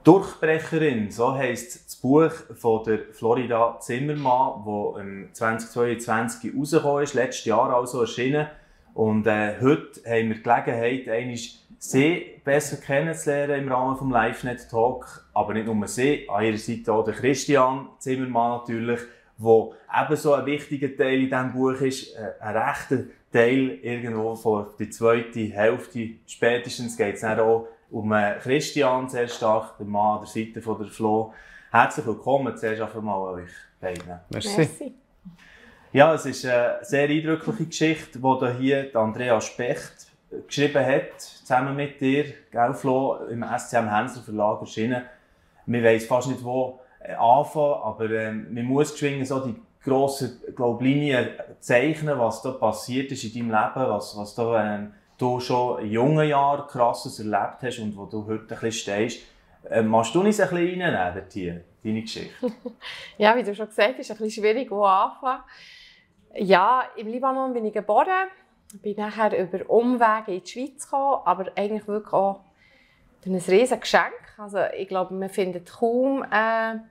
Durchbrecherin, so heisst das Buch von der Florida Zimmermann, das 2022 rausgekommen ist, letztes Jahr also erschienen. Und heute haben wir die Gelegenheit, einmal sie besser kennenzulernen im Rahmen des LiveNet Talk. Aber nicht nur sie, an ihrer Seite auch der Christian Zimmermann natürlich, der ebenso ein wichtiger Teil in diesem Buch ist, ein rechter Teil irgendwo von der zweiten Hälfte. Spätestens geht es dann auch um Christian sehr stark, der Mann an der Seite von der Flo. Herzlich willkommen, zuerst einmal euch beiden. Merci. Ja, es ist eine sehr eindrückliche Geschichte, die hier Andrea Specht geschrieben hat, zusammen mit dir, gell, Flo, im SCM Hensler Verlag erschienen. Man weiss fast nicht, wo anfangen, aber man muss geschwind so die grossen Linien zeichnen, was da passiert ist in deinem Leben, was da du schon in jungen Jahren Krasses erlebt hast und wo du heute ein bisschen stehst. Magst du uns ein bisschen reinnehmen, dort hier, deine Geschichte? Ja, wie du schon gesagt hast, ist ein bisschen schwierig, wo anfangen. Ja, im Libanon bin ich geboren, bin nachher über Umwege in die Schweiz gekommen, aber eigentlich wirklich auch durch ein riesiges Geschenk. Also ich glaube, man findet kaum eine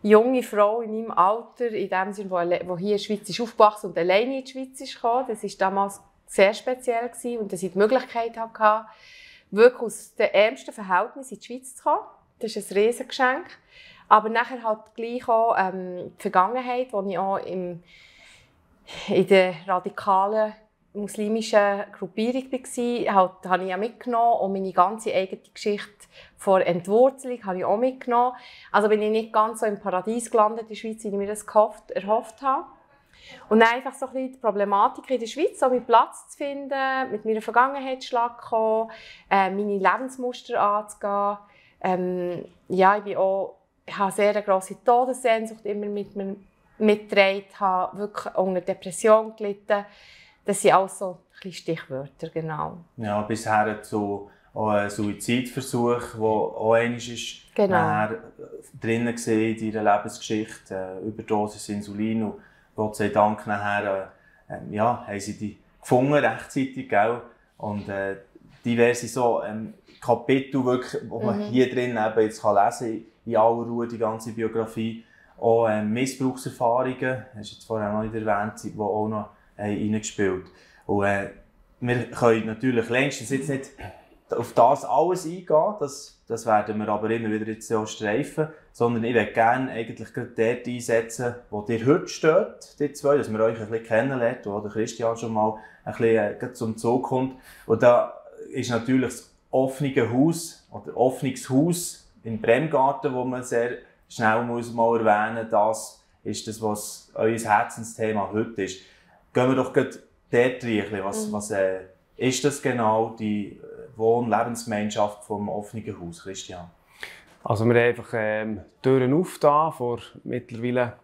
junge Frau in meinem Alter, in dem Sinne, die hier in der Schweiz ist aufgewachsen und alleine in die Schweiz ist gekommen. Das war damals sehr speziell gewesen, und dass ich die Möglichkeit hatte, wirklich aus den ärmsten Verhältnissen in die Schweiz zu kommen. Das ist ein riesiges Geschenk. Aber nachher halt gleich auch die Vergangenheit, wo ich auch in der radikalen muslimischen Gruppierung war, halt, habe ich ja mitgenommen, und meine ganze eigene Geschichte vor Entwurzelung habe ich auch mitgenommen. Also bin ich nicht ganz so im Paradies gelandet in der Schweiz, wie ich mir das erhofft habe. Und dann einfach so ein bisschen die Problematik in der Schweiz, um meinen Platz zu finden, mit meiner Vergangenheit zu kommen, meine Lebensmuster anzugehen. Ja, ich habe eine sehr grosse Todessehnsucht immer mit mir mitgetragen, habe wirklich unter Depression gelitten. Das sind alles so ein bisschen Stichwörter, genau. Ja, bisher zu einem Suizidversuch, der auch einmal ist, genau. drin war in deiner Lebensgeschichte, Überdosis Insulin. Und Gott sei Dank nachher, haben sie die gefunden, rechtzeitig, gell? Und diverse so Kapitel, wirklich, wo man hier drin eben jetzt kann lesen, in aller Ruhe die ganze Biografie. Auch Missbrauchserfahrungen, hast du jetzt vorher noch nicht erwähnt, die auch noch reingespielt. Und wir können natürlich längstens jetzt nicht auf das alles eingehen, das werden wir aber immer wieder jetzt auch streifen, sondern ich würde gerne eigentlich gerade dort einsetzen, wo dir heute steht, die zwei, dass wir euch ein bisschen kennenlernen, wo der Christian schon mal ein bisschen zum Zug kommt. Und da ist natürlich das offene Haus, oder offenes Haus in Bremgarten, wo man sehr schnell muss mal erwähnen muss, das ist das, was euer Herzensthema heute ist. Gehen wir doch gerade dort rein. Was ist das genau, die Wohn- und Lebensgemeinschaft vom offenen Haus, Christian? Also wir haben einfach Türen aufgetan, vor mittlerweile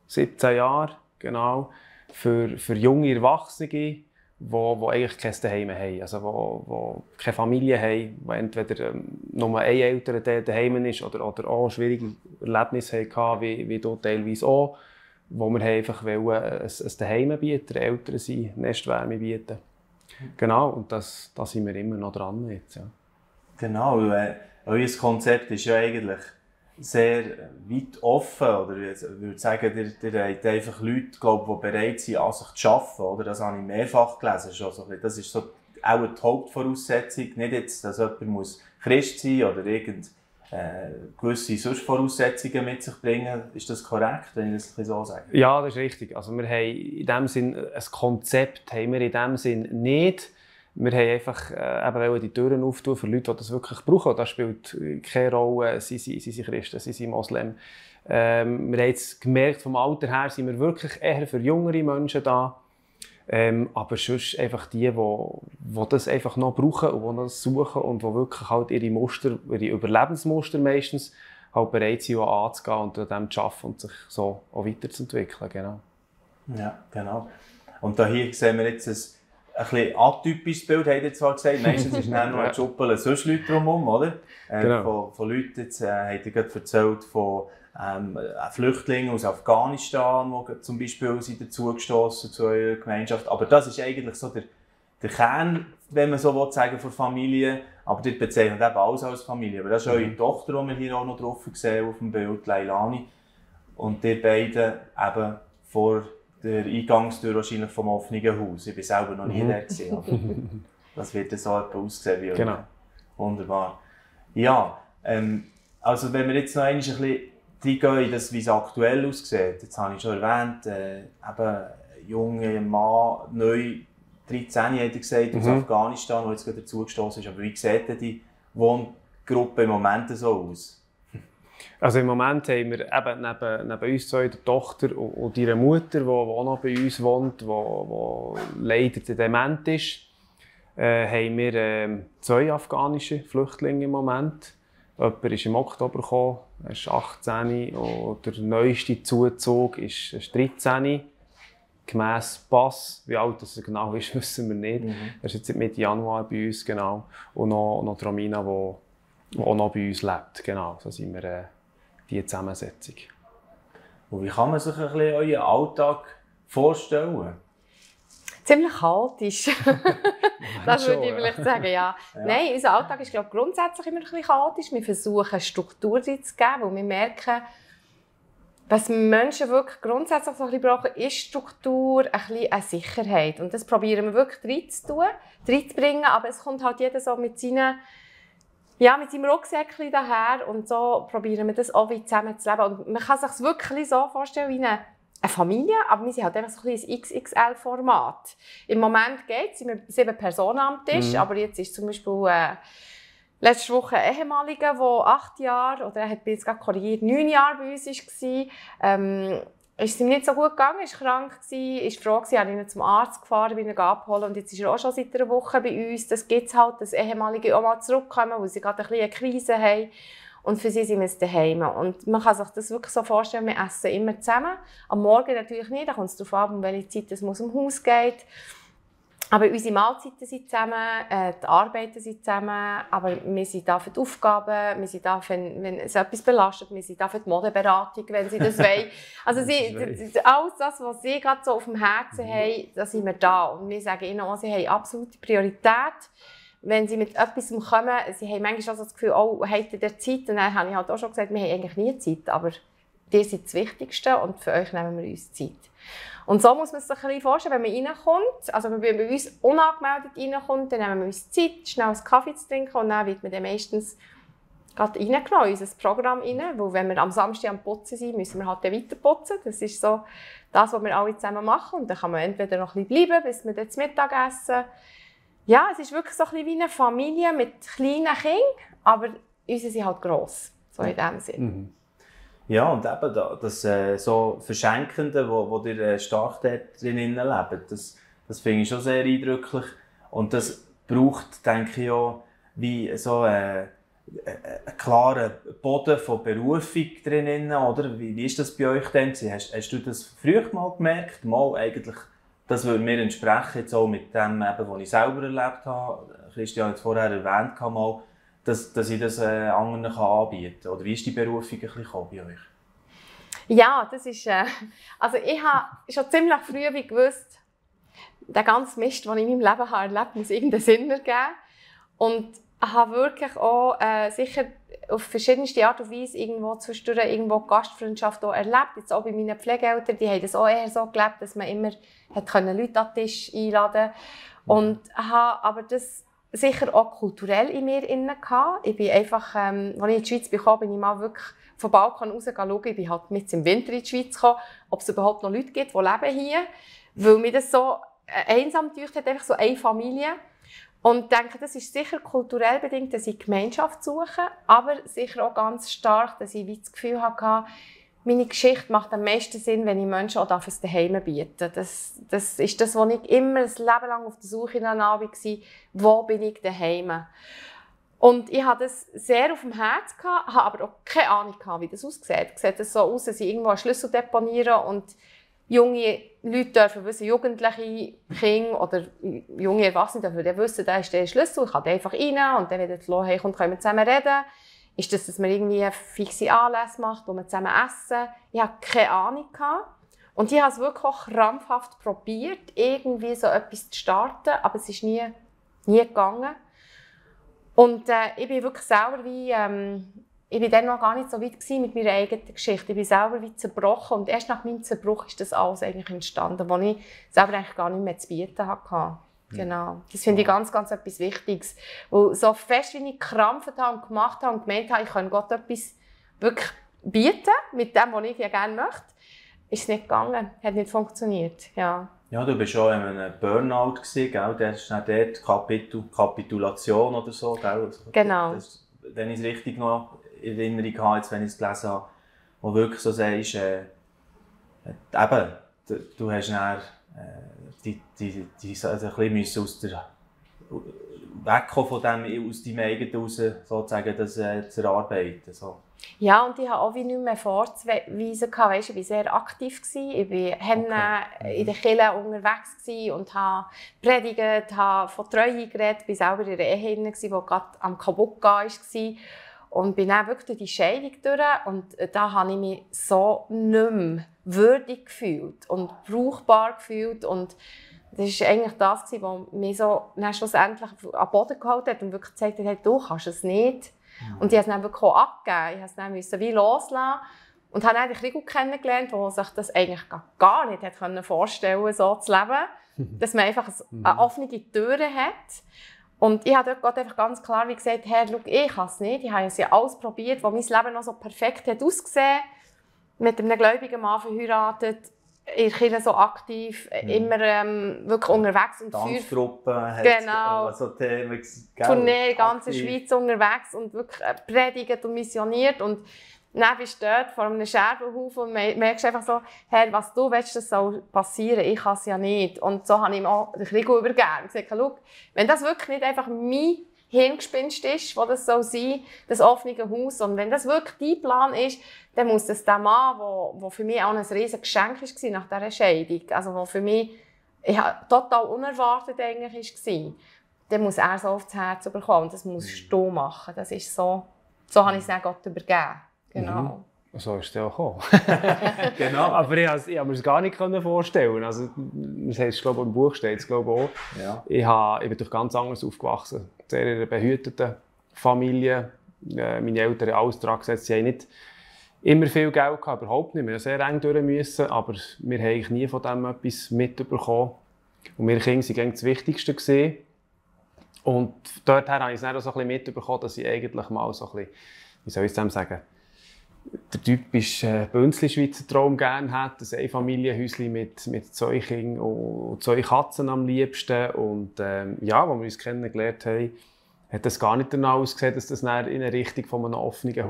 17 Jahren, genau, für junge Erwachsene, die eigentlich kein Zuhause haben, also die keine Familie haben, die entweder nur ein Eltern daheim ist oder auch schwierige Erlebnisse hatten, wie du teilweise auch, wo wir einfach ein Zuhause bieten, Eltern sein, Nestwärme bieten. Genau, und da sind wir immer noch dran jetzt. Ja. Genau, euer Konzept ist ja eigentlich sehr weit offen, oder ich würde sagen, ihr habt einfach Leute, die bereit sind, an sich zu arbeiten, oder? Das habe ich mehrfach gelesen. Das ist so auch die Hauptvoraussetzung, nicht jetzt, dass jemand Christ sein muss oder gewisse sonst Voraussetzungen mit sich bringen. Ist das korrekt, wenn ich das so sage? Ja, das ist richtig. Also wir haben in dem Sinn ein Konzept haben wir in dem Sinn nicht. Wir haben einfach eben die Türen auftun für Leute, die das wirklich brauchen. Das spielt keine Rolle, sie sind Christen, sie sind Moslem. Wir haben jetzt gemerkt, vom Alter her sind wir wirklich eher für jüngere Menschen da. Aber sonst einfach die das einfach noch brauchen und die das suchen und die wirklich halt ihre Überlebensmuster meistens halt bereit sind, auch anzugehen und an dem zu arbeiten und sich so auch weiterzuentwickeln. Genau. Ja, genau. Und hier sehen wir jetzt ein bisschen atypisches Bild, habt ihr zwar gesagt. Meistens ist dann noch ein Schuppel sonst Leute drumherum, oder? Genau. Von Leuten, jetzt habt ihr gerade erzählt von Flüchtlingen aus Afghanistan, die zum Beispiel dazugestoßen zu eurer Gemeinschaft. Aber das ist eigentlich so der Kern, wenn man so will, sagen, von Familie. Aber dort bezeichnet eben alles als Familie. Aber das ist eure Tochter, die wir hier auch noch drauf sehen auf dem Bild, Leilani. Und die beiden eben vor der Eingangstür wahrscheinlich vom offenen Haus. Ich war selber noch nie da gewesen. Das wird dann so etwas aussehen wie genau. Wunderbar. Ja, also wenn wir jetzt noch ein bisschen reingehen, wie es aktuell aussieht. Jetzt habe ich schon erwähnt, eben junger Mann, neu 13, hätte ich gesagt, aus Afghanistan, der jetzt gerade dazugestoßen ist. Aber wie sieht denn die Wohngruppe im Moment so aus? Also im Moment haben wir eben neben uns zwei die Tochter und ihre Mutter, die auch noch bei uns wohnt, die leider dement ist. Haben wir 2 afghanische Flüchtlinge im Moment. Jemand ist im Oktober gekommen, er ist 18 und der neueste Zuzug ist 13. Gemäss Pass, wie alt er genau ist, wissen wir nicht. Er ist jetzt Mitte Januar bei uns, genau. Und noch Romina, die auch noch bei uns lebt. Genau, so sind wir die Zusammensetzung. Und wie kann man sich ein bisschen euren Alltag vorstellen? Ziemlich chaotisch. Das würde ich vielleicht sagen, ja. Nein, unser Alltag ist, glaube ich, grundsätzlich immer ein bisschen chaotisch. Wir versuchen, Struktur zu geben, weil wir merken, was Menschen wirklich grundsätzlich so ein bisschen brauchen, ist Struktur, ein bisschen eine Sicherheit. Und das probieren wir wirklich reinzubringen, aber es kommt halt jeder so mit seinem Rucksäckchen daher und so probieren wir das auch wieder zusammen zu leben. Und man kann sich es wirklich so vorstellen wie eine Familie, aber wir sind halt einfach so ein XXL-Format. Im Moment sind wir 7 Personen am Tisch, aber jetzt ist zum Beispiel letzte Woche ein Ehemaliger, der 8 Jahre, oder er hat jetzt gerade korrigiert, 9 Jahre bei uns war. Ist es ihm nicht so gut gegangen, war krank, war froh, ich habe ihn zum Arzt gefahren, bin ihn abholen und jetzt ist er auch schon seit einer Woche bei uns. Das gibt es halt, dass Ehemalige auch mal zurückkommen, weil sie gerade ein bisschen eine Krise haben. Und für sie sind wir jetzt daheim. Und man kann sich das wirklich so vorstellen, wir essen immer zusammen. Am Morgen natürlich nicht, da kommt es darauf an, um welche Zeit es im Haus geht. Aber unsere Mahlzeiten sind zusammen, die Arbeiten sind zusammen, aber wir sind da für die Aufgaben, wir sind da, wenn es etwas belastet, wir sind da für die Modeberatung, wenn sie das wollen. Also alles das, was sie gerade so auf dem Herzen haben, da sind wir da. Und wir sagen ihnen auch, sie haben absolute Priorität. Wenn sie mit etwas kommen, sie haben manchmal auch so das Gefühl, oh, habt ihr Zeit? Und dann habe ich halt auch schon gesagt, wir haben eigentlich nie Zeit, aber ihr seid das Wichtigste und für euch nehmen wir uns Zeit. Und so muss man sich ein bisschen vorstellen, wenn man reinkommt, also wenn man bei uns unangemeldet reinkommt, dann nehmen wir uns Zeit, schnell einen Kaffee zu trinken und dann wird man dann meistens gerade reingenommen in unser Programm rein, weil wenn wir am Samstag am Putzen sind, müssen wir halt dann weiter putzen. Das ist so das, was wir alle zusammen machen und dann kann man entweder noch ein bisschen bleiben, bis wir dann zum Mittagessen. Ja, es ist wirklich so ein bisschen wie eine Familie mit kleinen Kindern, aber unsere sind halt gross, so in dem Sinn. Ja, und eben das so Verschenkende, wo ihr stark drin lebt, das finde ich schon sehr eindrücklich. Und das braucht, denke ich, auch wie so einen klaren Boden von Berufung drin, oder? Wie ist das bei euch denn? Hast du das früher mal gemerkt? Mal eigentlich, das würde mir entsprechen, jetzt auch mit dem, was ich selber erlebt habe. Christian hat es vorher erwähnt, mal, dass ich das anderen anbieten kann. Oder wie ist die Berufung ein bisschen bei euch? Ja, das ist... also ich habe schon ziemlich früh gewusst, der ganze Mist, den ich in meinem Leben habe erlebt, muss irgendeinen Sinn ergeben. Und ich habe wirklich auch sicher auf verschiedenste Art und Weise irgendwo Gastfreundschaft auch erlebt. Jetzt auch bei meinen Pflegeeltern, die haben das auch eher so gelebt, dass man immer Leute an den Tisch einladen konnte. Und habe aber das sicher auch kulturell in mir inne gehabt. Ich bin einfach, als ich in die Schweiz kam, bin ich mal wirklich vom Balkon raus schauen. Ich bin halt mit im Winter in die Schweiz gekommen, ob es überhaupt noch Leute gibt, die leben hier. Weil mir das so einsam gedeucht hat, einfach so eine Familie. Und ich denke, das ist sicher kulturell bedingt, dass ich Gemeinschaft suche, aber sicher auch ganz stark, dass ich das Gefühl hatte, meine Geschichte macht am meisten Sinn, wenn ich Menschen auch ein Zuhause bieten darf. Das ist das, was ich immer ein Leben lang auf der Suche nach war, wo bin ich daheim. Und ich hatte das sehr auf dem Herz, habe aber auch keine Ahnung, wie das aussieht. Sieht das so aus, dass ich irgendwo einen Schlüssel deponiere und junge Leute dürfen wissen, Jugendliche, Kinder oder junge Erwachsene dürfen wissen, da ist der Schlüssel, ich kann den einfach rein und dann, wenn der Flo heimkommt, können wir zusammen reden. Ist das, dass man irgendwie fixe Anlässe macht, wo wir zusammen essen? Ich hatte keine Ahnung. Und ich habe es wirklich auch krampfhaft probiert, irgendwie so etwas zu starten, aber es ist nie gegangen. Und ich bin wirklich selber wie, ich war dann noch gar nicht so weit mit meiner eigenen Geschichte. Ich bin selber wie zerbrochen und erst nach meinem Zerbruch ist das alles eigentlich entstanden, wo ich selber eigentlich gar nicht mehr zu bieten hatte. Genau. Das finde ich ganz, ganz etwas Wichtiges. Weil so fest, wie ich gekrampft habe und gemacht habe und gemeint habe, ich kann Gott etwas wirklich bieten, mit dem, was ich ja gerne möchte, ist es nicht gegangen. Hat nicht funktioniert. Ja. Ja, du warst schon in einem Burnout gewesen, gell? Das ist nicht dort Kapitulation oder so, gell? Also, Genau. Wenn ich es richtig noch in Erinnerung habe, jetzt, wenn ich es gelesen habe, wo wirklich so sagst, eben, du hast dann also ein bisschen aus der wegkommen von dem, aus deinem eigenen raus, sozusagen, das zu erarbeiten. So. Ja, und ich habe auch wie nicht mehr vorzuweisen. Weißt, ich war sehr aktiv. Ich war in der Kirche unterwegs und habe predigt, habe von Treue geredet. Ich war selber in einer Ehe, die gerade am kaputt war. Und bin dann wirklich durch die Scheidung durch. Und da habe ich mich so nicht mehr würdig gefühlt und brauchbar gefühlt. Und das war eigentlich das, was mich so schlussendlich an den Boden gehalten hat und wirklich gezeigt hat, hey, du kannst es nicht. Und ich musste es dann wirklich auch abgeben. Ich musste es dann wie loslassen. Und habe dann den Krieg kennengelernt, der sich das eigentlich gar nicht vorstellen konnte, so zu leben. Dass man einfach eine offene Tür hat. Und ich habe dort Gott einfach ganz klar wie gesagt, Herr, schau, ich kann es nicht. Ich habe es ja alles probiert, wo mein Leben noch so perfekt hat ausgesehen. Mit einem gläubigen Mann verheiratet, in der Kirche so aktiv, immer wirklich unterwegs. Und Tanzgruppen hat genau. So Themen. Tournee, in der ganzen Schweiz unterwegs und wirklich predigt und missioniert. Und dann bist du dort vor einem Scherbenhaufen und merkst einfach so, Herr, was du willst, das soll passieren, ich kann es ja nicht. Und so habe ich ihm auch den Krieg übergeben und gesagt, schau, wenn das wirklich nicht einfach mein Hirngespinst ist, wo das soll sein, das offene Haus, und wenn das wirklich dein Plan ist, dann muss das der Mann, der für mich auch ein riesiges Geschenk war nach dieser Scheidung, also wo für mich total unerwartet eigentlich war, dann muss er so aufs Herz bekommen und das musst du machen. Das ist so habe ich es dann Gott übergeben. Genau. So ist es auch gekommen. Genau. Aber ich konnte mir es gar nicht vorstellen. Also, das heißt, ich glaube, im Buch steht es auch. Ja. Ich bin doch ganz anders aufgewachsen. Sehr in einer behüteten Familie. Meine Eltern haben alles daran gesetzt. Sie haben nicht immer viel Geld gehabt, überhaupt nicht. Wir mussten sehr eng durch müssen, aber wir haben eigentlich nie von dem etwas mitbekommen. Und wir Kinder waren das Wichtigste gewesen. Und dort habe ich es dann auch so ein bisschen mitbekommen, dass ich eigentlich mal so ein bisschen, wie soll ich es sagen, der typische Bünzli-Schweizer Traum gerne hat, ein Einfamilienhäuschen mit 2 Kindern und 2 Katzen am liebsten. Und ja, als wir uns kennengelernt haben, hat das gar nicht danach ausgesehen, dass das in eine Richtung von einem offenen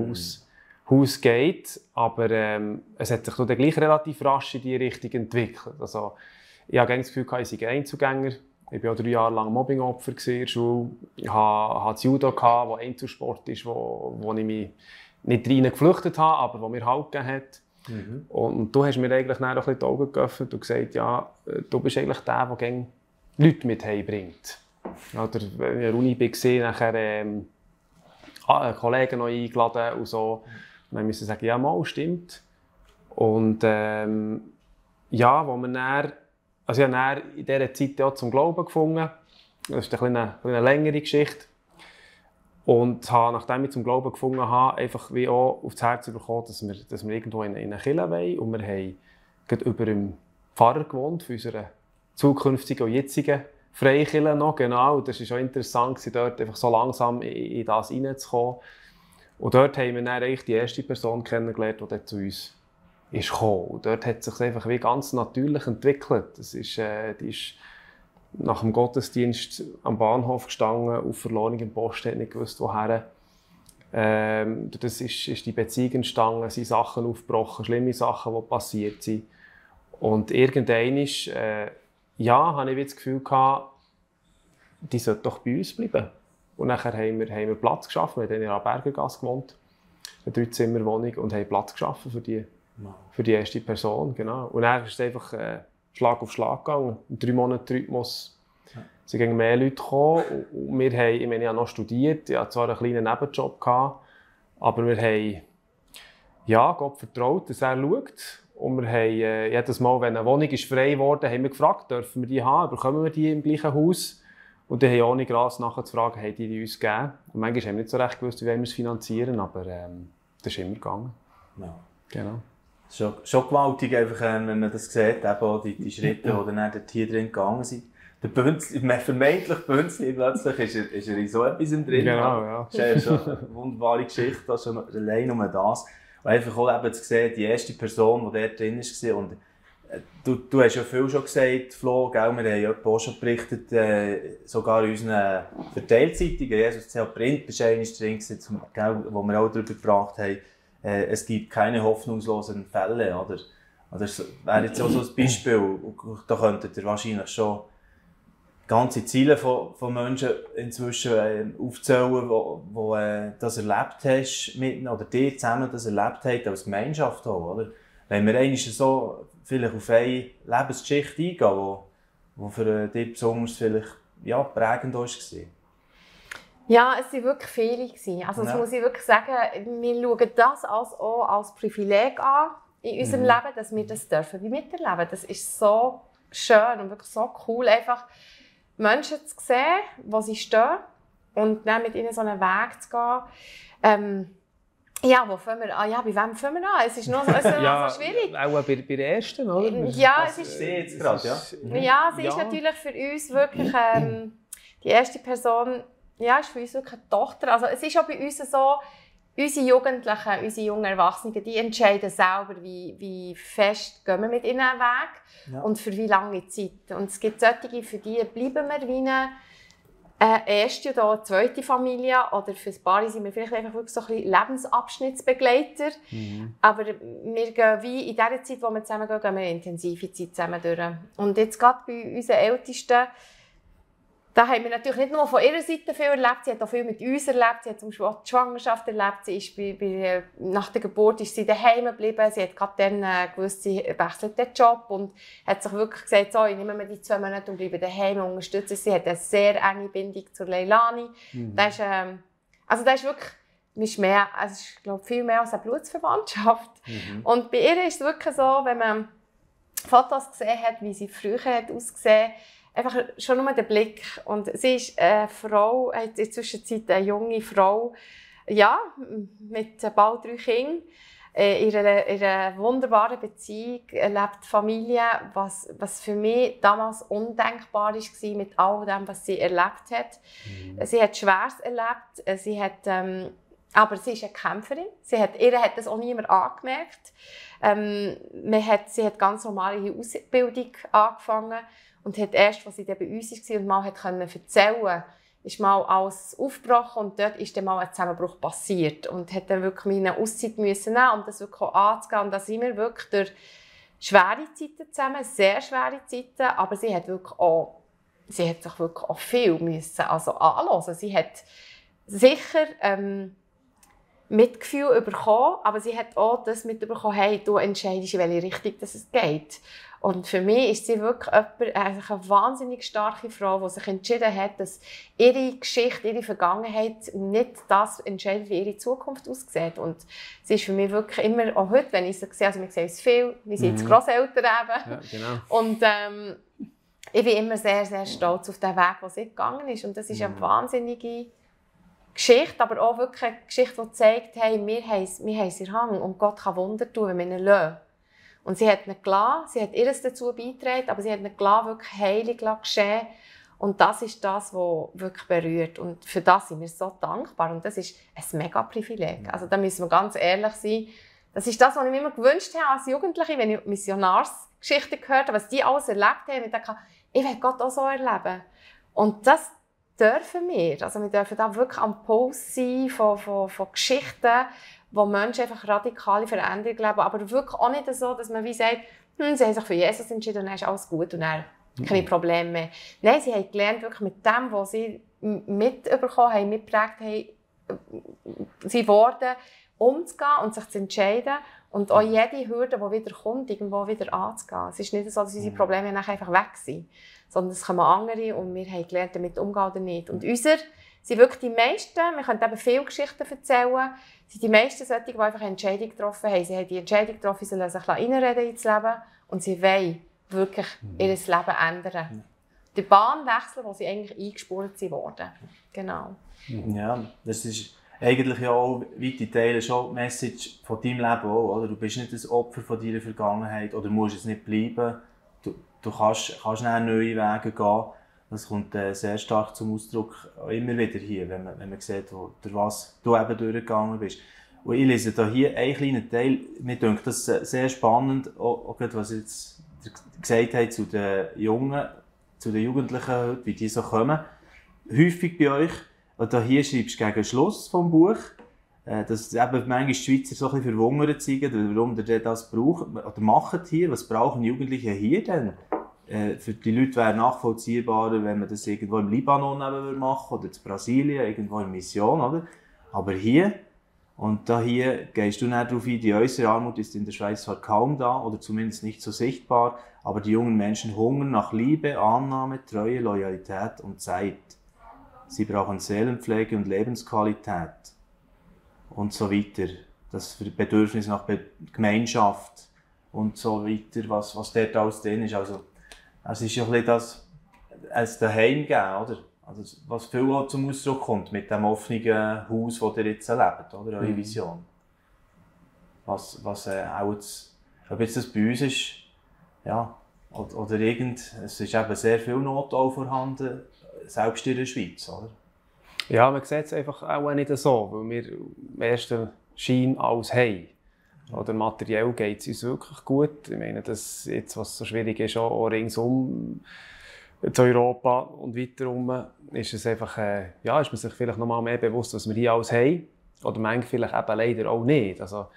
Haus geht. Aber es hat sich dann gleich relativ rasch in diese Richtung entwickelt. Also, ich habe das Gefühl, ich sei Einzelgänger. Ich war auch 3 Jahre lang Mobbingopfer in der Schule. Ich hatte das Judo, das Einzelsport ist, wo ich mich nicht rein geflüchtet habe, aber wo mir Halt gegeben hat. Und du hast mir eigentlich dann auch ein bisschen die Augen geöffnet und gesagt, ja, du bist eigentlich der gerne Leute mit heimbringt. Oder wenn ich an der Uni war, nachher Kollegen noch eingeladen und so. Und dann musste ich sagen, ja, mal, stimmt. Und ja, wo man dann, also ich habe dann in dieser Zeit auch zum Glauben gefunden. Das ist eine längere Geschichte. Und habe, nachdem ich zum Glauben gefunden habe, einfach wie auch aufs Herz bekommen, dass wir irgendwo in eine Kirche wollen. Und wir haben gerade über dem Pfarrer gewohnt, für unsere zukünftige und jetzige Freikirche noch. Genau. Und das war auch interessant, dort einfach so langsam in das hineinzukommen. Und dort haben wir dann eigentlich die erste Person kennengelernt, die zu uns ist gekommen. Und dort hat es sich einfach wie ganz natürlich entwickelt. Das ist, die ist nach dem Gottesdienst am Bahnhof gestanden, auf verlorenem Post, hat nicht gewusst, woher. Das ist die Beziehung entstanden, es sind Sachen aufgebrochen, schlimme Sachen, die passiert sind. Und irgendwann habe ich das Gefühl gehabt, die sollte doch bei uns bleiben. Und nachher haben wir Platz geschaffen. Wir haben in der Bergergasse gewohnt, eine 3-Zimmer-Wohnung, und haben Platz geschaffen für die erste Person. Genau. Und dann ist es einfach Schlag auf Schlag gegangen. In 3 Monaten Rhythmus sind mehr Leute gekommen. Und wir haben, ich habe noch studiert, ich hatte zwar einen kleinen Nebenjob gehabt, aber wir haben Gott vertraut, dass er schaut. Und wir haben jedes Mal, wenn eine Wohnung ist frei geworden, haben wir gefragt, dürfen wir die haben, bekommen wir die im gleichen Haus? Und dann haben ohne Gras nachher zu fragen, haben die uns gegeben? Und manchmal haben wir nicht so recht gewusst, wie wir es finanzieren, aber das ist immer gegangen. Ja. Genau. Schon gewaltig, einfach, wenn man das sieht, eben auch die Schritte, die dann dort hier drin gegangen sind. Der vermeintlich Bünzli, plötzlich ist er in so etwas drin. Genau, ja. Das ist ja schon eine wunderbare Geschichte, das schon allein um das. Und einfach auch eben zu sehen, die erste Person, die dort drin war. Und du hast ja viel schon gesagt, Flo, gell? Wir haben ja auch schon berichtet, sogar in unseren Verteilzeitungen, Jesus Print, bist du drin, wo wir auch darüber gebracht haben, es gibt keine hoffnungslosen Fälle. Oder? Das wäre jetzt auch so ein Beispiel. Da könntet ihr wahrscheinlich schon ganze Ziele von Menschen inzwischen aufzählen, die das erlebt hast, oder die zusammen das erlebt haben, als Gemeinschaft auch, oder? Wenn wir einmal so vielleicht auf eine Lebensgeschichte eingehen, die für dich besonders vielleicht, ja, prägend war. Ja, es waren wirklich viele. Also das muss ich wirklich sagen, wir schauen das auch als Privileg an in unserem Leben, dass wir das dürfen wie miterleben. Das ist so schön und wirklich so cool, einfach Menschen zu sehen, wo sie stehen und dann mit ihnen so einen Weg zu gehen. Ja, wo fangen wir an? Ja, bei wem fangen wir an? Es ist noch so, ja, so schwierig. Auch bei der ersten, oder? Ja, es ist... Jetzt gerade, ja? Ja, sie ist natürlich für uns wirklich die erste Person, ja, ist für uns wirklich eine Tochter. Also es ist auch bei uns so, unsere Jugendlichen, unsere jungen Erwachsenen, die entscheiden selber, wie fest gehen wir mit ihnen einen Weg und für wie lange Zeit. Und es gibt solche, für die bleiben wir wie eine erste oder eine zweite Familie, oder für ein paar sind wir vielleicht einfach wirklich so ein bisschen Lebensabschnittsbegleiter. Aber wir gehen wie in dieser Zeit, wo wir zusammen gehen, wir eine intensive Zeit zusammen durch. Und jetzt gerade bei unseren Ältesten, da haben wir natürlich nicht nur von ihrer Seite viel erlebt, sie hat auch viel mit uns erlebt, sie hat zum Beispiel auch die Schwangerschaft erlebt, sie ist nach der Geburt ist sie daheim geblieben, sie hat gerade dann gewusst, sie wechselt den Job und hat sich wirklich gesagt, so, ich nehme mir die 2 Monate und bleibe daheim und unterstütze sie. Sie hat eine sehr enge Bindung zur Leilani. Das ist wirklich, ist mehr, also ist, glaube ich, viel mehr als eine Blutsverwandtschaft. Und bei ihr ist es wirklich so, wenn man Fotos gesehen hat, wie sie früher hat ausgesehen, einfach schon nur der Blick. Und sie ist eine Frau, hat in der Zwischenzeit eine junge Frau, ja, mit bald 3 Kindern, in einer wunderbaren Beziehung, lebt Familie, was für mich damals undenkbar war mit all dem, was sie erlebt hat. Sie hat Schweres erlebt, sie hat, aber sie ist eine Kämpferin. Ihr hat das auch niemand angemerkt. Sie hat ganz normal ihre Ausbildung angefangen. Und hat erst, als sie dann bei uns war und mal erzählen konnte, ist mal alles aufgebrochen und dort ist dann mal ein Zusammenbruch passiert. Und hat dann wirklich eine Auszeit müssen nehmen, um das wirklich auch anzugehen. Und da sind wir wirklich durch schwere Zeiten zusammen, sehr schwere Zeiten, aber sie hat sich wirklich auch viel müssen, also anhören. Sie hat sicher Mitgefühl bekommen, aber sie hat auch das mitbekommen, hey, du entscheidest, in welche Richtung es geht. Und für mich ist sie wirklich eine wahnsinnig starke Frau, die sich entschieden hat, dass ihre Geschichte, ihre Vergangenheit nicht das entscheidet, wie ihre Zukunft aussieht. Und sie ist für mich wirklich immer, auch heute, wenn ich sie sehe, also wir sehen uns viel, wir sind jetzt Grosseltern eben. Ja, genau. Und ich bin immer sehr, sehr stolz auf den Weg, den sie gegangen ist. Und das ist eine wahnsinnige Geschichte, aber auch wirklich eine Geschichte, die zeigt, hey, wir haben es in der Hand und Gott kann Wunder tun, wenn wir ihn lassen. Und sie hat nicht gelassen, sie hat ihres dazu beigetragen, aber sie hat nicht gelassen, wirklich heilig geschehen. Und das ist das, was wirklich berührt. Und für das sind wir so dankbar. Und das ist ein mega Privileg. Also da müssen wir ganz ehrlich sein. Das ist das, was ich mir immer gewünscht habe als Jugendliche, wenn ich Missionarsgeschichten gehört habe, was die alles erlebt haben. Ich dachte, ich will Gott auch so erleben. Und das dürfen wir. Also wir dürfen da wirklich am Puls sein von Geschichten, wo Menschen einfach radikale Veränderungen leben, aber wirklich auch nicht so, dass man wie sagt, sie haben sich für Jesus entschieden und dann ist alles gut und dann keine Probleme mehr. Nein, sie haben gelernt, wirklich mit dem, was sie mitbekommen haben, mitgeprägt haben, sie Worte umzugehen und sich zu entscheiden und auch jede Hürde, die wieder kommt, irgendwo wieder anzugehen. Es ist nicht so, dass unsere Probleme nachher einfach weg sind, sondern es kommen andere und wir haben gelernt, damit umzugehen oder nicht. Und sind wirklich die meisten, wir können eben viele Geschichten erzählen, sind die meisten solche, die einfach eine Entscheidung getroffen haben. Sie haben die Entscheidung getroffen, sie sollen sich reinreden ins Leben und sie wollen wirklich ihr Leben ändern. Die Bahn wechseln, wo sie eigentlich eingespurt wurden. Genau. Ja, das ist eigentlich ja auch weite Teile schon die Message von deinem Leben auch, oder? Du bist nicht ein Opfer von deiner Vergangenheit oder musst es nicht bleiben. Du kannst neue Wege gehen. Das kommt sehr stark zum Ausdruck immer wieder hier, wenn man sieht, durch was du eben durchgegangen bist. Und ich lese da hier einen kleinen Teil, mir denkt das sehr spannend, auch was jetzt gesagt hat zu den Jugendlichen heute, wie die so kommen. Häufig bei euch, und da hier schreibst du gegen Schluss vom Buch, dass eben manchmal die Schweizer so ein bisschen verwundert sind, warum ihr das braucht, oder macht hier, was brauchen Jugendliche hier denn? Für die Leute wäre nachvollziehbarer, wenn man das irgendwo im Libanon machen oder in Brasilien, irgendwo in Mission, oder? Aber hier, und da hier gehst du nicht darauf ein, die äußere Armut ist in der Schweiz zwar kaum da, oder zumindest nicht so sichtbar, aber die jungen Menschen hungern nach Liebe, Annahme, Treue, Loyalität und Zeit. Sie brauchen Seelenpflege und Lebensqualität und so weiter. Das Bedürfnis nach Gemeinschaft und so weiter, was dort alles drin ist. Also, es ist ja ein bisschen das als daheim geben, oder? Also, was viel auch zum Ausdruck kommt mit dem offenen Haus, das ihr jetzt erlebt, oder? Eure Vision. Was auch jetzt, ob jetzt das bei uns ist, ja, oder es ist eben sehr viel Not auch vorhanden, selbst in der Schweiz, oder? Ja, man sieht es einfach auch nicht so, weil wir im ersten Schein alles haben. Oder materiell geht es uns wirklich gut. Ich meine, das jetzt, was so schwierig ist, auch ringsum in Europa und weiterum, ist es einfach, ja, ist man sich vielleicht noch mal mehr bewusst, was wir hier alles haben. Oder manchmal vielleicht eben leider auch nicht. Also,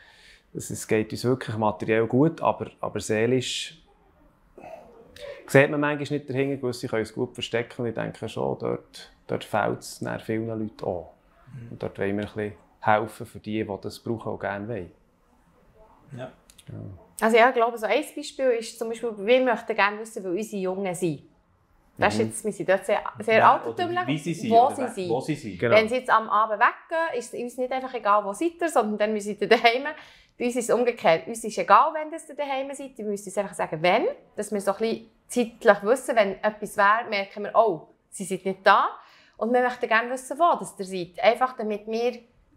es geht uns wirklich materiell gut, aber seelisch sieht man manchmal nicht dahinter. Gewisse können es gut verstecken und ich denke schon, dort fehlt es vielen Leuten auch. Und dort wollen wir ein bisschen helfen für die das brauchen und gerne wollen. Ja. Also ja, ich glaube, so ein Beispiel ist zum Beispiel, wir möchten gerne wissen, wo unsere Jungen sind. Das ist jetzt, wir sind dort sehr altertümlich, wo sie sind. Genau. Wenn sie jetzt am Abend weggehen, ist es uns nicht einfach egal, wo seid ihr, sondern dann müsst ihr daheim. Bei uns ist es umgekehrt. Uns ist egal, wenn ihr daheim seid. Wir müssen uns einfach sagen, wenn. Dass wir so ein bisschen zeitlich wissen, wenn etwas wäre, merken wir, oh, sie sind nicht da. Und wir möchten gerne wissen, wo ihr seid. Einfach damit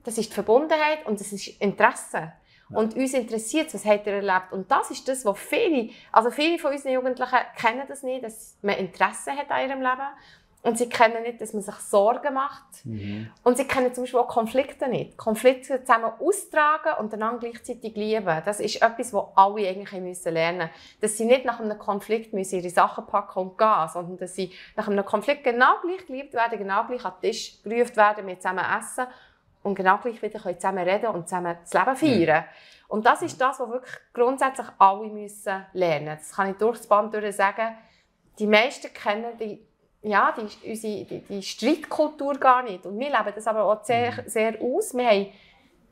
das ist die Verbundenheit und das ist Interesse. Ja. Und uns interessiert, was habt ihr erlebt. Und das ist das, was viele von unseren Jugendlichen kennen das nicht, dass man Interesse hat an ihrem Leben. Und sie kennen nicht, dass man sich Sorgen macht. Und sie kennen zum Beispiel auch Konflikte nicht. Konflikte zusammen austragen und dann gleichzeitig lieben. Das ist etwas, was alle eigentlich lernen müssen. Dass sie nicht nach einem Konflikt ihre Sachen packen und gehen, sondern dass sie nach einem Konflikt genau gleich geliebt werden, genau gleich an den Tisch gerufen werden, wir zusammen essen und genau gleich wieder zusammen reden und zusammen das Leben feiern. Und das ist das, was wirklich grundsätzlich alle müssen lernen. Das kann ich durchs Band durch sagen. Die meisten kennen die Streitkultur gar nicht. Und wir leben das aber auch sehr, sehr aus. Wir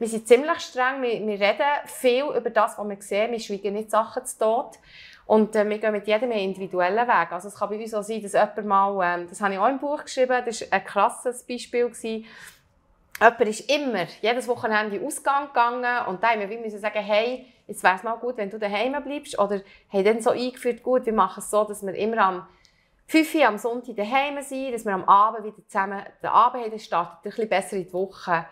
sind ziemlich streng, wir reden viel über das, was wir sehen. Wir schweigen nicht Sachen zu Tod. Und wir gehen mit jedem einen individuellen Weg. Also es kann bei uns auch sein, dass jemand mal, das habe ich auch im Buch geschrieben, das war ein krasses Beispiel. Jemand ist immer, jedes Wochenende in den Ausgang gegangen und da mussten wir sagen, hey, jetzt wäre es mal gut, wenn du daheim bleibst. Oder haben dann so eingeführt, gut, wir machen es so, dass wir immer am 5 Uhr am Sonntag daheim sind, dass wir am Abend wieder zusammen den Abend haben, dann startet ein bisschen besser in die Woche.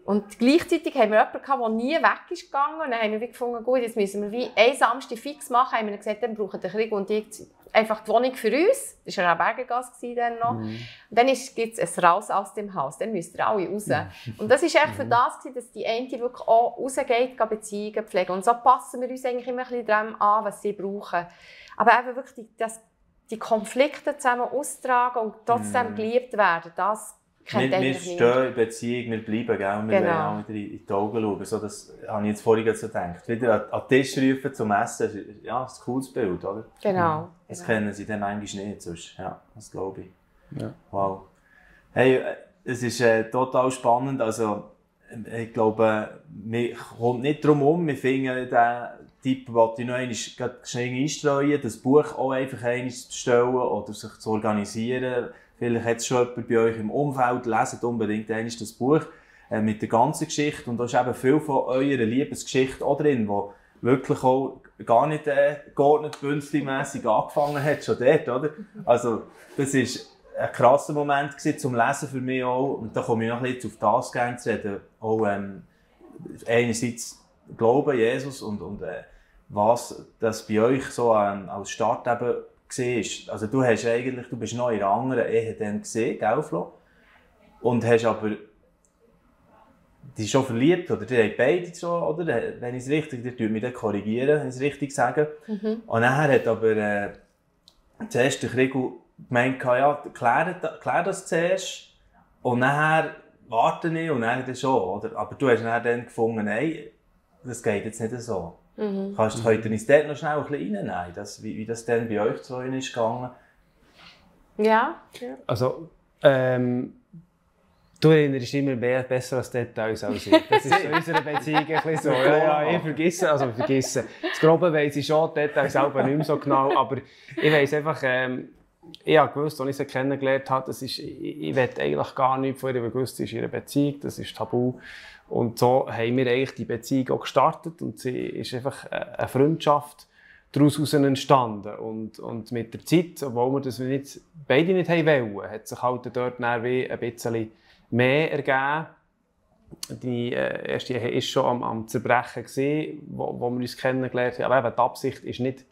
Und gleichzeitig haben wir jemanden gehabt, der nie weg ist gegangen. Und dann haben wir gefunden, gut, jetzt müssen wir wie einen Samstag fix machen. Haben wir gesagt, dann brauchen der Krieg und ich einfach die Wohnung für uns. Das war ja eine Bergengasse dann noch. Und dann gibt es ein Raus aus dem Haus. Dann müsst ihr alle raus. Und das war eigentlich für das, dass die eine wirklich auch rausgeht, Beziehungen pflegen. Und so passen wir uns eigentlich immer ein bisschen daran an, was sie brauchen. Aber eben wirklich die Konflikte zusammen austragen und trotzdem geliebt werden, das kennt eigentlich nicht. Wir stehen in Beziehung, wir bleiben, gell? Und wir wollen auch wieder in die Augen schauen. So, das habe ich jetzt vorhin so gedacht. Wieder an den Tisch rufen zum Essen, ja, das ist ein cooles Bild, oder? Genau. Das kennen sie dann manchmal nicht, sonst, ja, das glaube ich. Ja. Wow. Hey, es ist total spannend, also ich glaube, man kommt nicht darum herum, wir finden den Tipp, den ich noch einmal schnell einstreuen, das Buch auch einfach einmal zu bestellen oder sich zu organisieren. vielleicht hat es schon jemand bei euch im Umfeld, leset unbedingt einmal das Buch mit der ganzen Geschichte. Und da ist eben viel von eurer Liebesgeschichte auch drin, wo wirklich auch gar nicht geordnet bünzli-mässig angefangen hat, schon dort, oder? Also, das ist ein krasser Moment gewesen, zum Lesen für mich auch. Und da komme ich noch ein bisschen auf das gerne zu reden. Auch, einerseits Glauben, Jesus und was das bei euch so als Start eben war. Also, du bist noch in einer anderen Ehe dann gesehen, gell, Flo? Und hast aber die schon verliebt, oder die haben beide schon, oder? Wenn ich es richtig, der tut mich dann korrigieren, wenn ich es richtig sage. Und nachher hat aber zuerst der Kriegel gemeint, ja, klär das zuerst und nachher warte ich und dann schon, oder? Aber du hast dann gefunden, nein, das geht jetzt nicht so. Könnt ihr uns dort noch schnell ein bisschen reinnehmen, wie das dann bei euch zwei ist gegangen? Ja. Also, du erinnerst immer mehr besser als Details als ich. Das ist in unserer Beziehung ein bisschen so. Ja, ich vergesse. Das Grobe weiss ich schon, die Details selber nicht mehr so genau, aber ich weiss einfach, ich habe gewusst, als ich sie kennengelernt habe, ich will eigentlich gar nichts von ihr, weil gewusst, sie ist in ihrer Beziehung, das ist tabu. Und so haben wir eigentlich die Beziehung auch gestartet und sie ist einfach eine Freundschaft daraus entstanden. Und mit der Zeit, obwohl wir das beide nicht wollen, hat sich halt dort wie ein bisschen mehr ergeben. Die erste Ehe war schon am Zerbrechen, wo wir uns kennengelernt haben. Aber eben, die Absicht war nicht,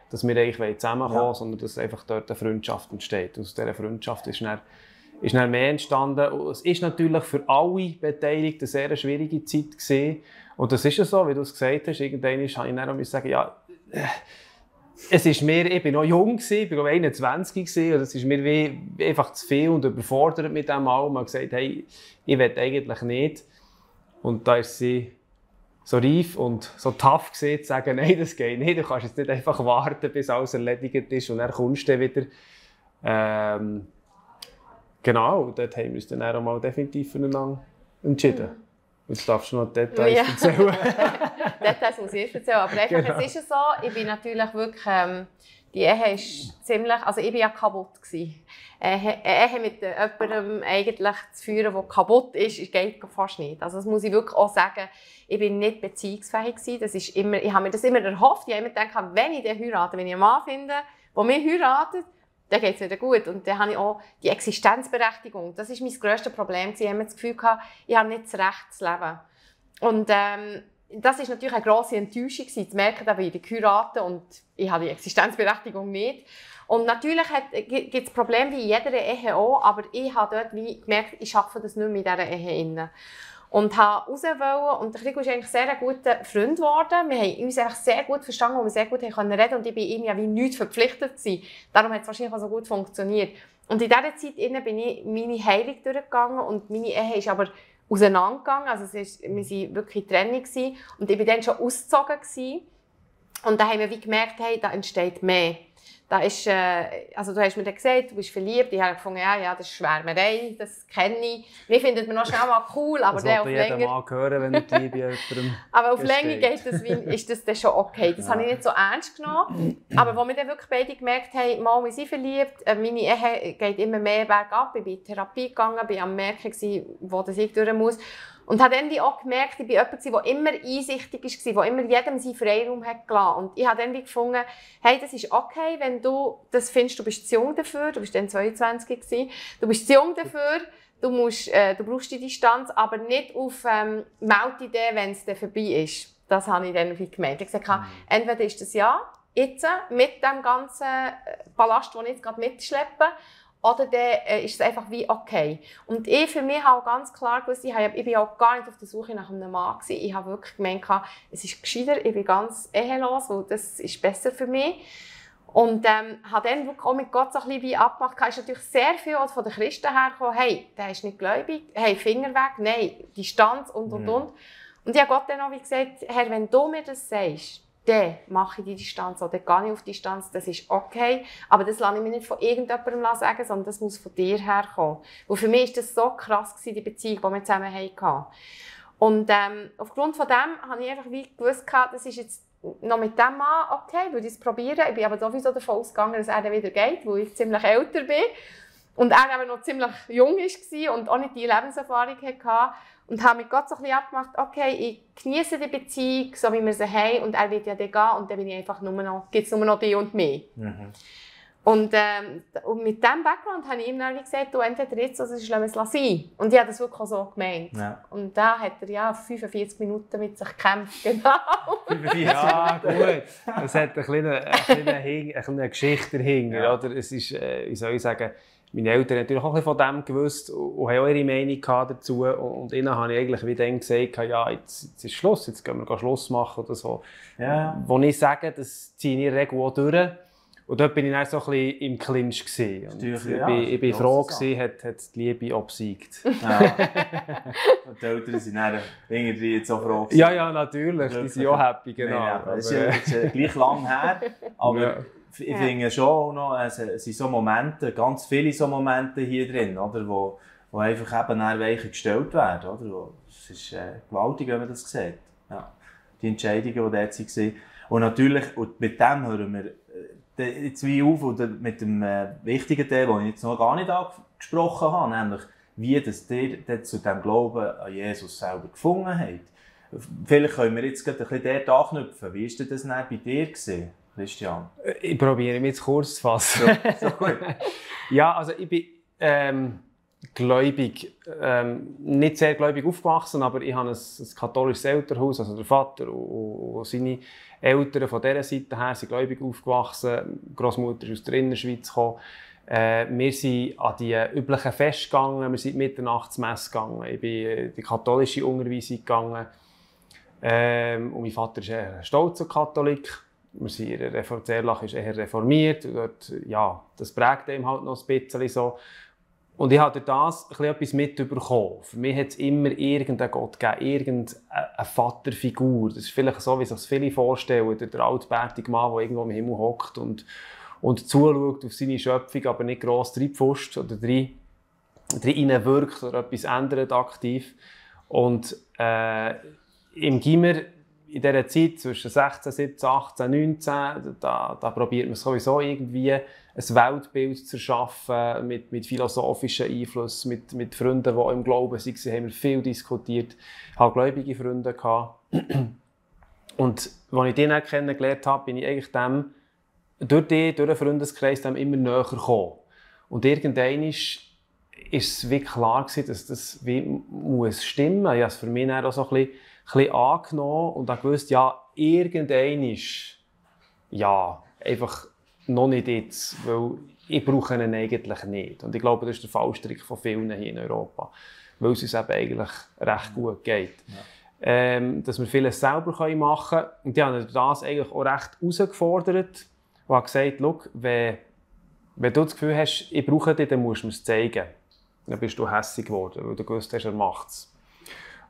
dass wir eigentlich zusammenkommen, sondern dass einfach dort eine Freundschaft entsteht. Aus dieser Freundschaft ist dann mehr entstanden. Und es ist natürlich für alle Beteiligten eine sehr schwierige Zeit gewesen. Und das ist ja so, wie du es gesagt hast. Irgendwann musste ich dann sagen, ja, es ist mir, ich war noch jung, ich war 21, und es ist mir wie einfach zu viel und überfordert mit dem allem. Man hat gesagt, hey, ich will eigentlich nicht. Und da ist sie so reif und so tough gewesen, zu sagen, nein, das geht nicht. Du kannst jetzt nicht einfach warten, bis alles erledigt ist und dann kommst du wieder. Genau, dort haben wir uns dann auch mal definitiv füreinander entschieden. Jetzt darfst du noch Details erzählen. Details muss ich erzählen, aber einfach, genau. Es ist ja so, ich bin natürlich wirklich, die Ehe ist ziemlich, also ich war ja kaputt gewesen. Ehe mit jemandem eigentlich zu führen, der kaputt ist, geht fast nicht. Also das muss ich wirklich auch sagen, ich bin nicht beziehungsfähig gewesen. Das ist immer, ich habe mir das immer erhofft, ich habe immer gedacht, wenn ich den heirate, wenn ich einen Mann finde, der mich heiratet, dann geht es wieder gut. Und dann habe ich auch die Existenzberechtigung. Das war mein grösstes Problem. Ich habe das Gefühl, ich habe nicht das Recht zu leben. Und das war natürlich eine grosse Enttäuschung, zu merken, dass ich geheiratet und ich habe die Existenzberechtigung nicht. Und natürlich gibt es Probleme wie in jeder Ehe auch, aber ich habe dort gemerkt, ich schaffe das nicht mehr in dieser Ehe. Und habe raus wollen. Und der Krigo ist eigentlich sehr ein guter Freund geworden. Wir haben uns einfach sehr gut verstanden, wo wir sehr gut reden konnten. Und ich war ihm ja wie nichts verpflichtet gewesen. Darum hat es wahrscheinlich auch so gut funktioniert. Und in dieser Zeit bin ich meine Heilung durchgegangen und meine Ehe ist aber auseinandergegangen. Also wir waren wirklich in Trennung gewesen. Und ich war dann schon ausgezogen gewesen. Und da haben wir wie gemerkt, hey, da entsteht mehr. Da ist, also du hast mir dann gesagt, du bist verliebt. Ich habe gefunden, ja, das ist Schwärmerei, das kenne ich. Mir findet man noch schnell mal cool, aber das auf länger... mal hören, wenn die Liebe jemandem aber auf Länge ist das dann schon okay. Das habe ich nicht so ernst genommen. Aber als wir dann wirklich beide gemerkt haben, mal, wir sind verliebt, meine Ehe geht immer mehr bergab. Ich bin in Therapie gegangen, war am Merken, wo das ich durch muss. Und habe dann auch gemerkt, ich war jemand, der immer einsichtig war, der immer jedem seinen Freiraum hat gelassen. Und ich habe dann gefunden, hey, das ist okay, wenn du das findest, du bist zu jung dafür, du bist dann 22 gewesen, du bist zu jung dafür, du brauchst die Distanz, aber nicht auf Meltidee, wenn es dann vorbei ist. Das habe ich dann gemerkt. Ich habe gesagt, entweder ist das ja, jetzt mit dem ganzen Ballast, den ich jetzt gerade mitschleppe, oder dann ist es einfach wie okay. Und ich für mich habe auch ganz klar gewusst, ich bin auch gar nicht auf der Suche nach einem Mann gewesen. Ich habe wirklich gemeint, es ist gescheiter, ich bin ganz ehelos, weil das ist besser für mich. Und habe dann wirklich auch mit Gott so ein bisschen wie abgemacht. Es ist natürlich sehr viel von den Christen hergekommen, hey, der ist nicht gläubig, hey, Finger weg, nein, Distanz und. Und ich habe Gott dann auch wie gesagt, Herr, wenn du mir das sagst, dann mache ich die Distanz oder gehe ich auf die Distanz, das ist okay. Aber das lasse ich mir nicht von irgendjemandem sagen, sondern das muss von dir herkommen. Und für mich war das so krass, die Beziehung, die wir zusammen hatten. Und aufgrund von dem habe ich einfach wie gewusst, das ist jetzt noch mit dem Mann okay, würde ich es probieren. Ich bin aber sowieso davon ausgegangen, dass er dann wieder geht, weil ich ziemlich älter bin. Und er eben noch ziemlich jung war und auch nicht die Lebenserfahrung hatte. Und habe mit Gott so ein bisschen abgemacht, okay, ich genieße die Beziehung, so wie wir sie haben, und er wird ja dann gehen, und dann bin ich einfach gibt es nur noch die und mich. Mhm. Und mit diesem Background habe ich ihm dann gesagt, du, entweder jetzt oder sonst lassen wir es sein. Und ich habe das wirklich auch so gemeint. Ja. Und da hat er ja 45 Minuten mit sich gekämpft, genau. Ja, gut. Es hat eine kleine Geschichte dahinter. Ja. Oder? Es ist, wie soll ich sagen, meine Eltern haben natürlich auch ein bisschen von dem gewusst und haben auch ihre Meinung dazu. Und ihnen habe ich eigentlich wie dann gesagt, ja, jetzt ist Schluss, jetzt gehen wir Schluss machen oder so. Ja. Wo ich sage, das ziehe ich in der Regel auch durch. Und dort war ich dann so ein bisschen im Clinch. Und ich bin froh, hat die Liebe obsiegt. Ja. Und die Eltern sind dann irgendwie jetzt auch froh. Ja, natürlich, die sind auch happy, genau. Nein, das ist ja gleich lang her, aber ja. Ich finde schon noch, es sind so Momente, ganz viele so Momente hier drin, oder, wo einfach eben Weichen gestellt werden. Oder? Es ist gewaltig, wenn man das sieht. Ja. Die Entscheidungen, die dort waren. Und natürlich, und mit dem hören wir jetzt wie auf, oder mit dem wichtigen Teil, den ich jetzt noch gar nicht angesprochen habe, nämlich wie das ihr zu diesem Glauben an Jesus selber gefunden habt. Vielleicht können wir jetzt gerade ein bisschen dort anknüpfen. Wie war das denn bei dir gewesen, Christian? Ich probiere mich jetzt kurz zu fassen. So gut. Ja, also ich bin gläubig, nicht sehr gläubig aufgewachsen, aber ich habe ein katholisches Elternhaus, also der Vater und seine Eltern von dieser Seite her sind gläubig aufgewachsen. Die Großmutter ist aus der Innerschweiz gekommen. Wir sind an die üblichen Feste gegangen, wir sind Mitternachtsmesse gegangen, ich bin in die katholische Unterweisung gegangen. Und mein Vater ist eher ein stolzer Katholik. Wir sind Erlach ist eher reformiert. Und dort, ja, das prägt ihm halt noch ein bisschen so. Und ich habe durch das etwas mitbekommen. Für mich hat es immer irgendeinen Gott gegeben, irgendeine Vaterfigur. Das ist vielleicht so, wie sich viele vorstellen. Der altbärtige Mann, der irgendwo im Himmel hockt und zuschaut auf seine Schöpfung, aber nicht gross reinpfuscht oder reinwirkt oder etwas ändert aktiv. Und im Gimmer, in dieser Zeit zwischen 16, 17, 18, 19, da probiert man sowieso irgendwie ein Weltbild zu erschaffen, mit philosophischen Einfluss, mit Freunden, die im Glauben waren, haben wir viel diskutiert. Ich hatte gläubige Freunde. Und als ich die dann kennengelernt habe, bin ich eigentlich durch den Freundeskreis immer näher gekommen. Und irgendwann ist es wie klar gewesen, dass das wie muss stimmen. Ich habe es für mich dann auch so ein bisschen angenommen und habe gewusst, ja, irgendwann ja, einfach noch nicht jetzt, weil ich brauche ihn eigentlich nicht. Und ich glaube, das ist der Fallstrick von vielen hier in Europa, weil es uns eben eigentlich recht gut geht. Ja. Dass wir vieles selber machen können. Und die haben das eigentlich auch recht herausgefordert und haben gesagt, schau, wenn du das Gefühl hast, ich brauche dich, dann musst du mir es zeigen. Dann bist du hässig geworden, weil du gewusst hast, er macht es.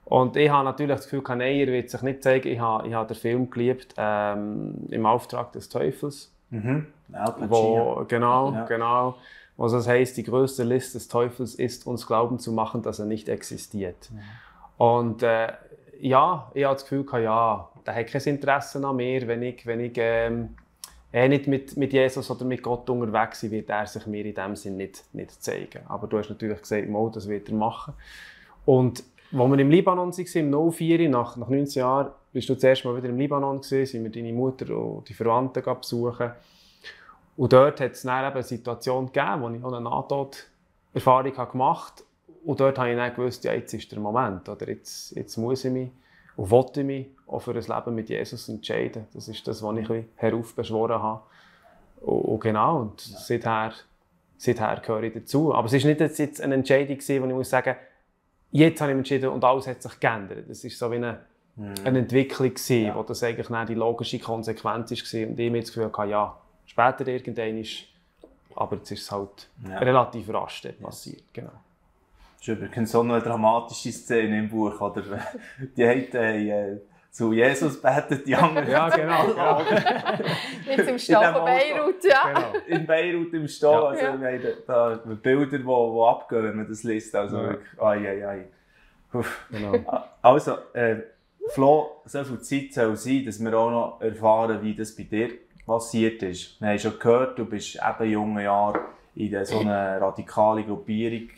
Und ich habe natürlich das Gefühl, nein, er wird sich nicht zeigen. Ich habe den Film geliebt, «Im Auftrag des Teufels». Mhm. Genau. Wo das heisst, die größte List des Teufels ist, uns glauben zu machen, dass er nicht existiert. Mhm. Und ja, ich habe das Gefühl, ja, der hat kein Interesse an mir, wenn ich nicht mit Jesus oder mit Gott unterwegs bin, wird er sich mir in dem Sinn nicht zeigen. Aber du hast natürlich gesagt, das wird er machen. Und als wir im Libanon waren, im 04, nach 19 Jahren, bist du zuerst mal wieder im Libanon gewesen, sind wir deine Mutter und die Verwandten besuchen. Und dort hat es dann eben eine Situation gegeben, wo ich auch eine Nahtoderfahrung gemacht habe. Und dort habe ich dann gewusst, ja, jetzt ist der Moment. Oder jetzt muss ich mich und will ich mich auch für ein Leben mit Jesus entscheiden. Das ist das, was ich heraufbeschworen habe. Und genau, und seither gehöre ich dazu. Aber es war nicht jetzt eine Entscheidung, wo ich muss sagen, jetzt habe ich mich entschieden und alles hat sich geändert. Das war so wie eine Entwicklung, wo das eigentlich dann die logische Konsequenz war. Und ich mir das Gefühl hatte, ja, später irgendwann aber jetzt ist es halt relativ rasch passiert. Genau. Das ist übrigens so eine dramatische Szene im Buch, oder? Die haben zu Jesus betet, die anderen. Ja, genau. Jetzt im Stall von Beirut, ja. Genau. In Beirut im Stall. Also, wir haben da Bilder, die abgehen, wenn man das liest. Also wirklich, ai. Genau. Also, Flo, so viel Zeit soll sein, dass wir auch noch erfahren, wie das bei dir passiert ist. Wir haben schon gehört, du bist eben in jungen Jahren in so eine radikale Gruppierung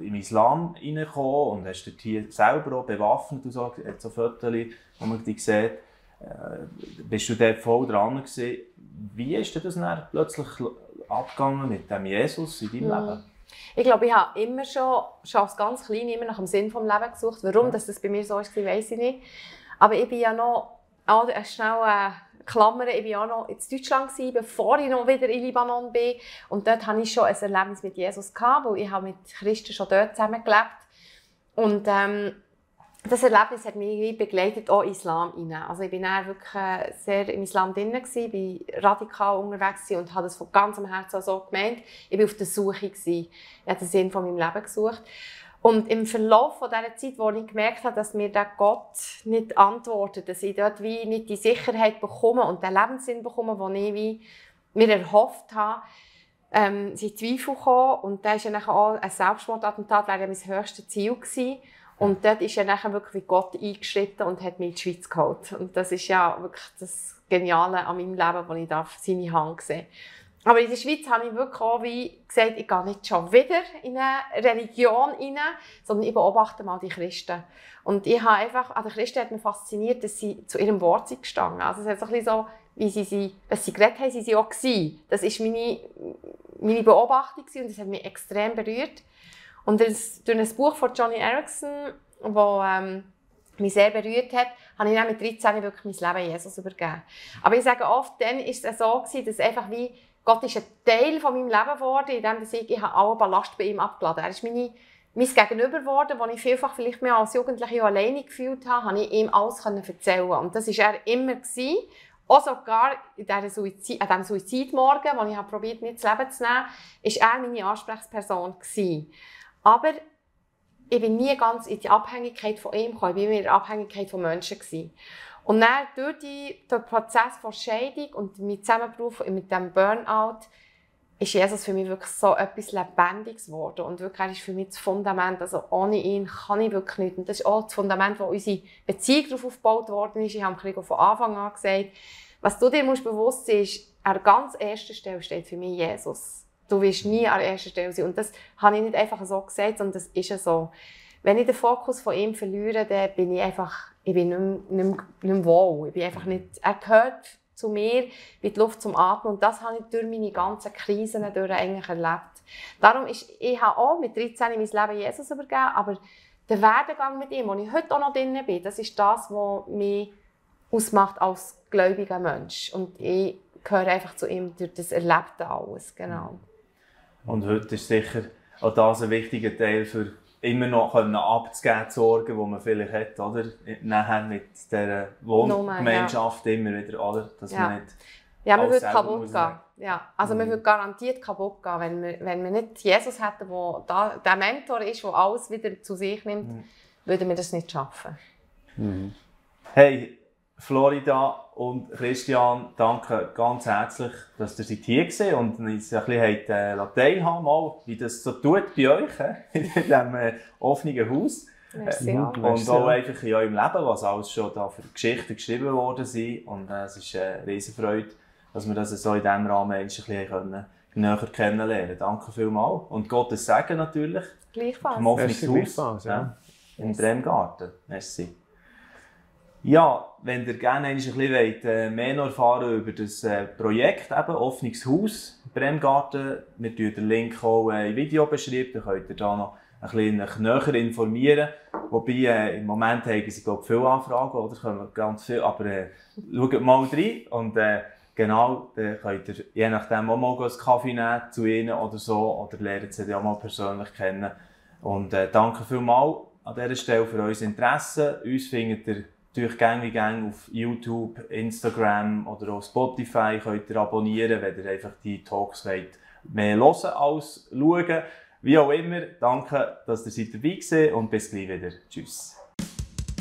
im Islam hineingekommen und hast dort hier selber auch bewaffnet und so, so Fotos, wo man dich sieht. Bist du dort voll dran gewesen? Wie ist das dann plötzlich abgegangen mit dem Jesus in deinem Leben? Ich glaube, ich habe immer schon als ganz klein immer nach dem Sinn des Lebens gesucht. Warum das bei mir so war, weiss ich nicht. Aber ich bin ja noch, schnell Klammern, ich war ja noch in Deutschland, bevor ich noch wieder in Libanon bin. Und dort hatte ich schon ein Erlebnis mit Jesus gehabt, weil ich mit Christen schon dort zusammengelebt habe. Und das Erlebnis hat mich begleitet, auch Islam rein. Also ich war wirklich sehr im Islam drin, war radikal unterwegs und habe das von ganzem Herzen so gemeint. Ich war auf der Suche. Ich habe den Sinn von meinem Leben gesucht. Und im Verlauf von dieser Zeit, wo ich gemerkt habe, dass mir der Gott nicht antwortet, dass ich dort wie nicht die Sicherheit bekomme und den Lebenssinn bekomme, den ich wie mir erhofft habe, sind Zweifel gekommen. Und da ist ja nachher auch ein Selbstmordattentat wäre ja mein höchstes Ziel gewesen. Und dort ist ja nachher wirklich wie Gott eingeschritten und hat mich in die Schweiz geholt. Und das ist ja wirklich das Geniale an meinem Leben, wo ich seine Hand sehe. Aber in der Schweiz habe ich wirklich auch wie gesagt, ich gehe nicht schon wieder in eine Religion rein, sondern ich beobachte mal die Christen. Und ich habe einfach, an den Christen hat mich fasziniert, dass sie zu ihrem Wort sind gestanden. Also es hat so ein bisschen so, was sie geredet haben, sie auch gewesen. Das war meine Beobachtung und das hat mich extrem berührt. Und durch ein Buch von Johnny Erickson, das mich sehr berührt hat, habe ich dann mit 13 wirklich mein Leben Jesus übergeben. Aber ich sage oft, dann war es so, dass einfach wie Gott ist ein Teil von meinem Leben geworden, indem ich habe alle Ballast bei ihm abgeladen. Er ist mein Gegenüber geworden, wo ich vielfach vielleicht mehr als Jugendliche alleine gefühlt habe, konnte ich ihm alles erzählen. Und das war er immer gewesen. Auch sogar an diesem Suizidmorgen, wo ich probiert, nicht das Leben zu nehmen, war er meine Ansprechperson gewesen. Aber ich bin nie ganz in die Abhängigkeit von ihm gekommen, ich war immer in der Abhängigkeit von Menschen gewesen. Und dann durch den Prozess von Scheidung und mit Zusammenbruch mit dem Burnout ist Jesus für mich wirklich so etwas Lebendiges geworden. Und wirklich, er ist für mich das Fundament. Also ohne ihn kann ich wirklich nichts. Und das ist auch das Fundament, wo unsere Beziehung darauf aufgebaut worden ist. Ich habe von Anfang an gesagt, was du dir bewusst sein musst, ist, an der ganz ersten Stelle steht für mich Jesus. Du wirst nie an der ersten Stelle sein. Und das habe ich nicht einfach so gesagt, sondern das ist so. Wenn ich den Fokus von ihm verliere, dann bin ich einfach, ich bin nicht mehr wohl. Ich bin einfach nicht, er gehört zu mir wie die Luft zum Atmen. Und das habe ich durch meine ganzen Krisen eigentlich erlebt. Darum ich habe auch mit 13 mein Leben Jesus übergeben, aber der Werdegang mit ihm, wo ich heute auch noch drin bin, das ist das, was mich ausmacht als gläubiger Mensch. Und ich gehöre einfach zu ihm durch das Erlebte alles. Genau. Und heute ist sicher auch das ein wichtiger Teil für immer noch abzugeben, die Sorgen, die man vielleicht hat, oder? Nachher mit dieser Wohngemeinschaft immer wieder, oder? Dass man nicht man würde kaputt gehen. Ja. Also man würde garantiert kaputt gehen, wenn wir nicht Jesus hätten, der der Mentor ist, der alles wieder zu sich nimmt, würden wir das nicht schaffen. Hey, Florida und Christian, danke ganz herzlich, dass ihr hier seid und uns ein bisschen teilhaben mal, wie das so tut bei euch in diesem offenen Haus. Merci, und auch einfach in eurem Leben, was alles schon da für Geschichten geschrieben worden sind. Und es ist eine riesen Freude, dass wir das so in diesem Rahmen ein bisschen näher kennenlernen. Danke vielmals. Und Gottes Segen natürlich. Gleichfalls. Im offenen Haus. Ja. Im Bremgarten. Merci. Ja, wenn ihr gerne ein bisschen mehr erfahren über das Projekt, eben, Offenes Haus, Bremgarten, wir tun den Link auch in Video beschrieben, dann könnt ihr da noch ein bisschen näher informieren. Wobei, im Moment haben sie, glaube ich, viele Anfragen, oder? Kommen ganz viel, aber schaut mal rein und genau, dann könnt ihr je nachdem auch mal einen Kaffee nehmen zu ihnen oder so, oder lernt sie auch mal persönlich kennen. Und danke vielmals an dieser Stelle für euer Interesse. Uns findet ihr natürlich gängig auf YouTube, Instagram oder auch Spotify könnt ihr abonnieren, wenn ihr einfach die Talks wollt, mehr hören als schauen. Wie auch immer, danke, dass ihr dabei seid und bis gleich wieder. Tschüss.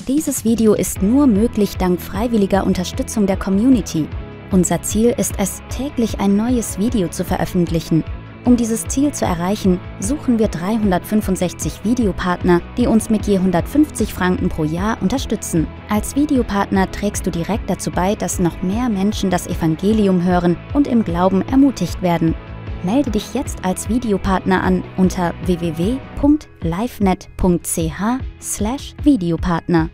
Dieses Video ist nur möglich dank freiwilliger Unterstützung der Community. Unser Ziel ist es, täglich ein neues Video zu veröffentlichen. Um dieses Ziel zu erreichen, suchen wir 365 Videopartner, die uns mit je 150 Franken pro Jahr unterstützen. Als Videopartner trägst du direkt dazu bei, dass noch mehr Menschen das Evangelium hören und im Glauben ermutigt werden. Melde dich jetzt als Videopartner an unter www.livenet.ch/Videopartner.